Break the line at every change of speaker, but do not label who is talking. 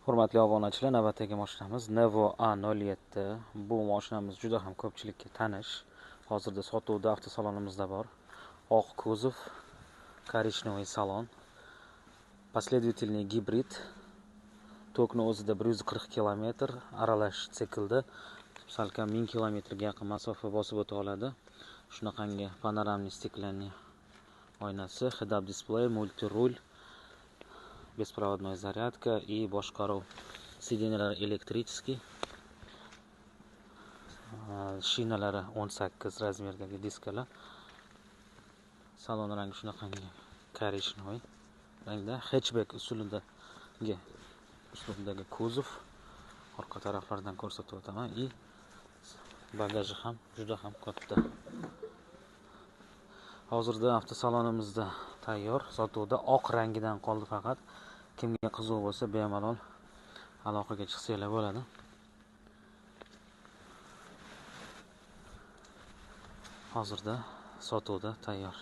Hurmatli obunachilar, navbatdagi mashinamiz Nevo A07. Bu mashinamiz juda ham ko'pchilikka tanish. Hozirda sotuvda avtosalonimizda bor. Oq kuzov, коричневый salon, последовательный gibrid. Tokni o'zida 140 km aralash siklda salkam 1000 kilometrga yaqin masofa bosib o'ta oladi. Shunaqangi panoramli steklanli oynasi, head-up display, multi-rul, беспроводной зарядка и boshqaruv сиденьялari электрический. Shinalari 18 razmerdagi diskalar. Salon rangi shunaqangi коричневый rangda, hatchback usulidagi uslubdagi kuzov. Orqa taraflardan ko'rsatib o'taman. И bagaji ham juda ham katta. Hozirda avtosalonimizda tayyor, sotuvda oq rangidan qoldi faqat. Kimga qiziq bo'lsa, bemalol aloqaga chiqsanglar bo'ladi. Hozirda sotuvda tayyor.